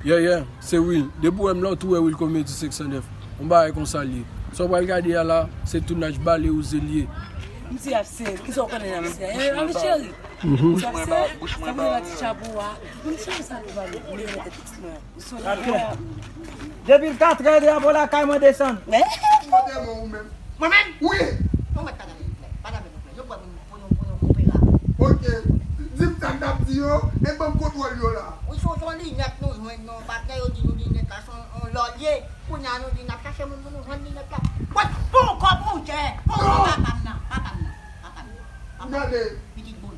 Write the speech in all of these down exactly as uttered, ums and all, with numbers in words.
Yeah, yeah, se Will. Depi w wè m la, w tou wè Will Comedy senk san nèf. Yon bagay konsa l ye. Sa w pral gade a la, se tounaj bale ou ze l ye. Misye ap sere. Kisa w konnen nan misye? Eh, mami cheri. Misye ap sere. Sa vle nan ti chapo a. Mami cheri, sa nou pale. Ou leve tèt mwen. Ou sou la. Depi l katrè, drapo lakay mwen desann. Kote mwen ou menm? Mwen menm? Wi. Non, mwen pa nan menm plè. Pa nan menm plè. Yo pran pou nou, pou nou koupe la. Ok. Di m sa n t ap di yo, e ban m kontwòl yo la. Wi, se yon linèt nou jwenn non, patnè, yo di nou linèt la se yon, yon lò l ye. Kounye a nou di n ap chache moun pou nou vann linèt la. Mwen, pou kòb monchè, pou papa m nan, papa m nan, papa m nan. Papa m nan. Gade. Pitit boul.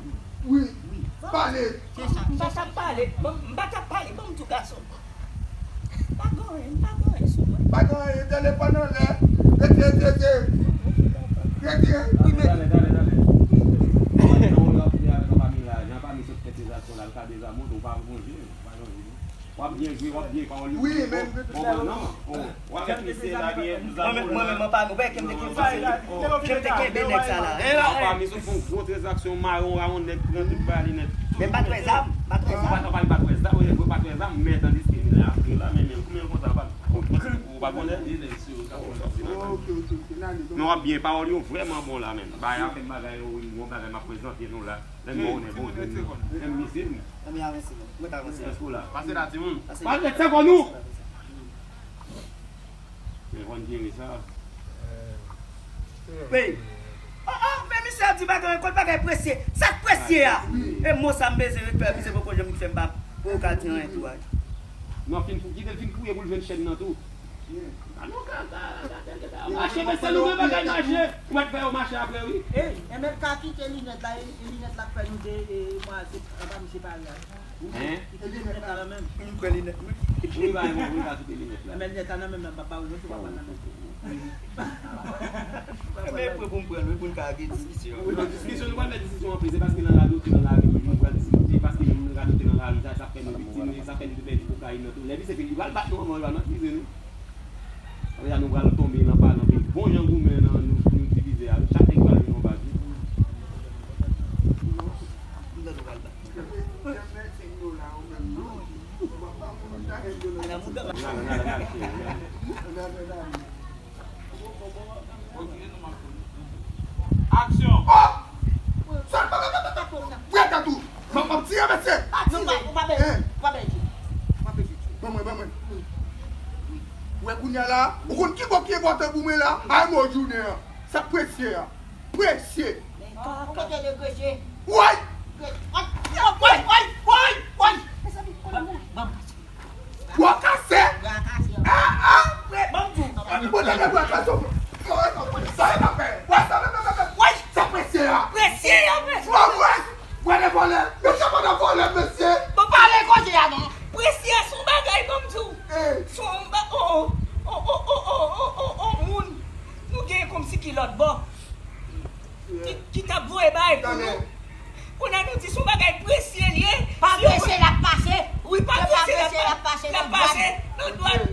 Wi. Wi. Pale. Se sa. M pa t ap pale. Bon, m pa t ap pale. Bon, m di w gason. Pa gen anyen, m pa gen anyen sou mwen. Pa gen anyen, telefòn anlè. Rete, rete, rete. Rete. Wi, men. Tande, tande, tande. Jan w ap fè avèk anpami la, jan anpami sot fè sezasyon la, l ka dezamou, ou pa wonje, ou pa wonje. W ap byen jwe, w ap byen pawòl yo. Wi, men. Bon, bon, non. Bon, w ap fè misye la byen, mwen menm, mwen menm, anpami, ou pa wè ke m te kenbe, ke m te kenbe nèg sa la. Anpami sot fè yon gwo tranzaksyon mawon, mawon nèg pran tout bagay li nèt. Men m pa t wè zam, m pa t wè zam. Ou pa t wè zam, men tandiske la, la, men, men, koumen konsa, pa. Ou pa konnen? Ok, ok, ok, n ale, donk. Non, w ap byen, pawòl yo vrèman bon la, men. Bagay, anfen bagay yo, wi, bon bagay, m ap prezante nou la. Lè m bon, bon, bon, men misye, wi. Ann avanse, men. Mwen ta avanse. Èske w la? Pase la, timoun. Pase la. Pase, se kon nou. Men konn jere sa. Wi. Oh, oh, men misye ap di bagay, kot bagay presye. Sa k presye a? E mo sa m bezwen ret pè, misye poko janm fè m pa poko ka di anyen tou a. Non, fin pou, kite l fin fouye pou l jwenn chèn nan tou. Mache, mesye, nou gen bagay mache. Ou mèt fè yo mache apre, wi. Ey, e mèt ka kite linèt la, e, e linèt la k fè nou de, e, mwa se, anba misye pale a. Hein? Kite linèt la menm. M pran linèt mwen. Wi, ba, wi, wi, ba, kite linèt la. E men linèt la nan menm nan, m pa ba ou, non, se pa pran nan menm. Men pran pou m pran, wi, pou n ka gen diskisyon. Wi, diskisyon, nou pa fè diskisyon anpil, se paske nan lari, ou te nan lari, nou pral diskite, paske nou radote nan lari, sa, sa fè nou viktim, sa fè nou te pèdi kokayin nan tou. Lè misye fin, li pral bat nou anvan, li pral matrize nou. Apre sa, nou pral tonbe nan pa, nan vin bon jan goumen nan, nou, nou divize a. Chak nèg pral vin yon baz, wi. Aksyon! Oh! Sa, pa, pa, pa, pa, pa, pa, pa, pa, tire, mesye! Non, pa, ou pa bèl, ou pa bèl, Jimmy. Ou pa bèl, Jimmy. Ban mwen, ban mwen. Ou wè kounye a la, ou konn ki bò ki enpòtan pou mwen la? Ay, mo jounen an. Sa k presye a. Presye. Ou kote le presye? Woy! Woy, woy, woy, woy, woy! Mezanmi, konnen moun. Bwa kase! Bwa kase. Ah, ah! Ban m di w. Mwen te gen bwa kase. Sa e pa fè. Wè sa, men, men, men, men. Woy! Sa presye a. Presye a, presye. Wè, wè. Wè de vòlè. Mesye pa nan vòlè, mesye. Bon, pale kote a non. Presye a se yon bagay, ban m di w. Eh. Se yon ba-, o, o, o, moun. Nou gen kòmsi ki lòt bò. Ki, ki t ap voye bagay pou nou. Kounye a nou di se yon bagay presye l ye. Pa presye l ap pase. Wi, pa presye l ap pase. L ap pase nan dwàn.